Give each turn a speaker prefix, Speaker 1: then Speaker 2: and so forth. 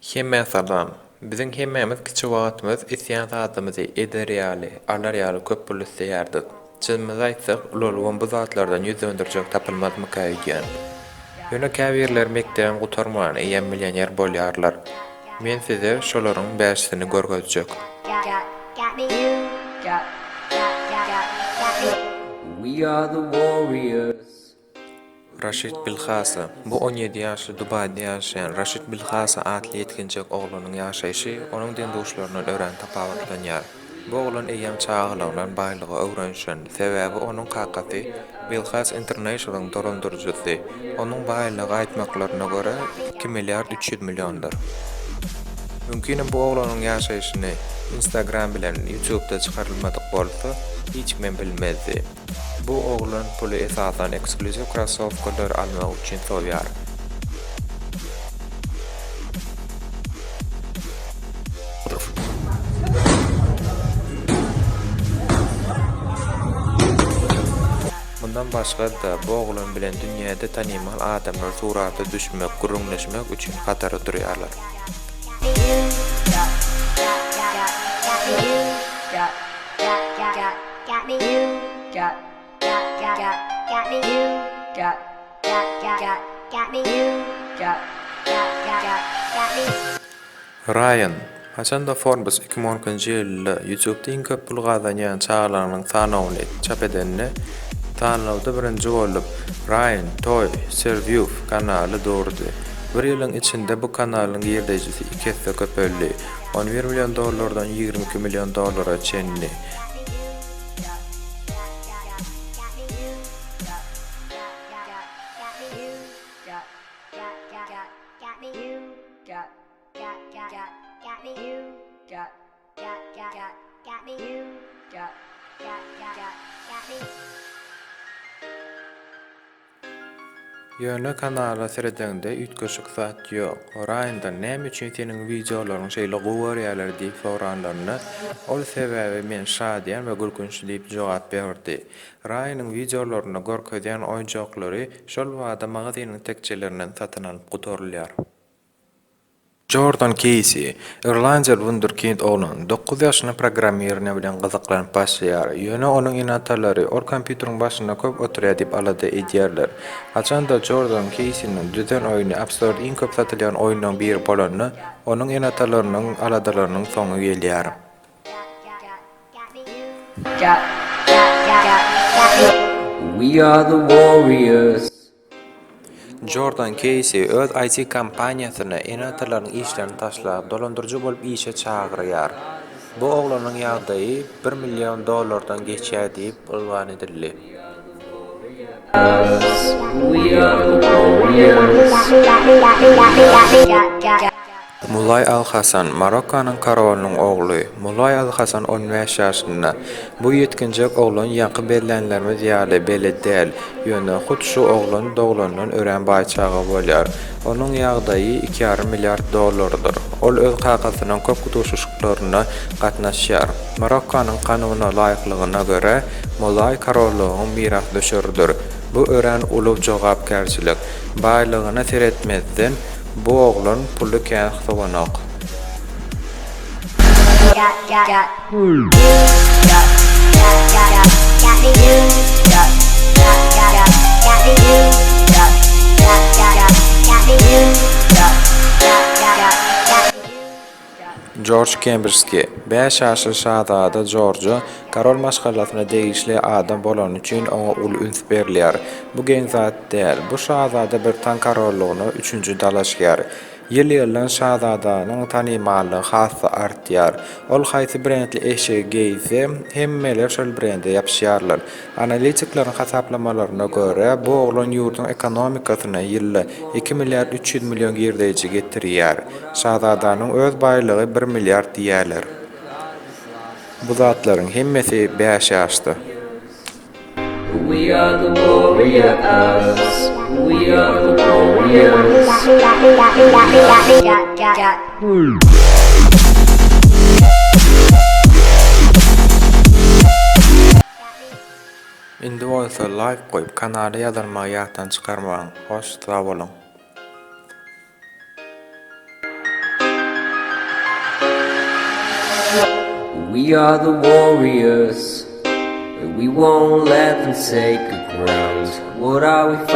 Speaker 1: Hemmä salam. Biziň hemmämiz kiçi wagtymyz isleýän zadymyzy eder ýaly, alar ýaly köp pul isleýärdik. Çynymyzy aýtsak, ulalybam bu zatlardan ýüz dönderjek tapylmazmyka öýdýän. Ýöne käbirleri mekdebem gutarman, eýýäm millioner bolýarlar. Men size şolaryň bäşisini görkezjek.
Speaker 2: We are the warriors.
Speaker 1: Raşid Bilhasa, bu on ýedi ýaşly Dubaýda ýaşaýan Raşid Bilhasa atly ýetginjek oglanyň ýaşaýşy onuň deň-duşlaryndan örän tapawutlanýar. Bu oglan eýýäm çagalygyndan baýlyga öwrenişen, sebäbi onuň kakasy Bilhas International-yň dolandyryjysy. Onuň baýlygy aýtmaklaryna görä, iki milliard 300 milliondyr. Mümkinem bu oglanyň ýaşaýşyny Instagram bilen Youtube-da çykarylmadyk bolsa, hiç kimem bilmezdi. Bu oglan puly esasan eksklýuziw krossowkalary almak üçin sowýar. Mundan başga-da, bu oglan bilen dünýäde tanymal adamlar surata düşmek, gürrüňleşmek üçin hatara durýarlar. Raýan, haçan-da Forbes 2012-nji ýylda YouTube-da iň köp pul gazanýan çagalaryň sanawyny çap edende, sanawda birinji bolup Ryan Toy Serview kanaly durdy. Bir ýylyň içinde bu kanalyň girdejisi iki esse köpeldi, on bir million dollardan 22 million dollara çenli. Ýöne kanala seredeňde üýtgeşik zat ýok. Raýandan näme üçin seniň wideolaryňy şeýle gowy görýärler diýip soranlarynda, ol sebäbi men şadyýan we gülkünçli diýip jogap berdi. Raýanyň wideolarynda görkezýän oýunjaklary şol bada magazynyň tekjelerinden satyn alyp gutarylýar. Jordan Keýsi, irlandiýaly wunderkind oglan, dokuz ýaşynda programmirowaniýe bilen gyzyklanyp başlaýar. Ýöne onuň ene-atalary ol kompýuteriň başynda köp oturýar diýip alada edýärler. Haçan-da Jordan Keýsiniň düzen oýny App Store-da iň köp satylýan oýunlaryň biri bolanda, onuň ene-atalarynyň aladalarynyň soňy gelýär.
Speaker 2: We are the warriors.
Speaker 1: Jordan Keýsi öz IT kompaniýasyna ene-atalarynyň işlerini taşlap, dolandyryjy bolup işe çagyrýar. Bu oglanyň ýagdaýy bir million dollardan geçýär diýip yglan edildi. Mulaý al-Hasan, Marokkanyň korolynyň ogly. Mulaý al-Hasan on bäş ýaşynda. Bu ýetginjek oglan ýaňky bellänlerimiz ýaly belet däl. Ýöne hut şu oglan doglandan örän baý çaga bolýar. Onuň ýagdaýy iki ýarym milliard dollardyr. Ol öz kakasynyň köp duşuşyklaryna gatnaşýar. Marokkanyň kanuna laýyklygyna görä, Mulaý korollygyň mirasdüşeridir. Bu örän uly jogapkärçilik. Baýlygyna seretmezden, Bu oglan puly kän sowanok. Jorj Kembrjskiý, bäş ýaşly şazada Jorja korol maşgalasyna degişli adam bolany üçin oňa uly üns berilýär. Bu geň zat däl. Bu şazada britan korollygyna üçünji dalaşgär. Ýyl-ýyldan şazadanyň tanymallygy has-da artýar. Ol haýsy brendli eşigi geýse, hemmeler şol brende ýapyşýarlar. Analitikleriň hasaplamalaryna görä, bu oglan ýurduň ekonomikasyna ýylda iki milliard 300 million girdeýji getirýär. Şazadanyň öz baýlygy bir milliard diýýärler. Bu zatlaryň hemmesi bäş ýaşda.
Speaker 2: We are the warriors. We are the warriors.
Speaker 1: Indi bolsa laýk goýup kanala ýazylmagy ýatdan çykarmaň. Hoş sag boluň.
Speaker 2: We are the warriors. We won't let them take our ground. What are we fighting?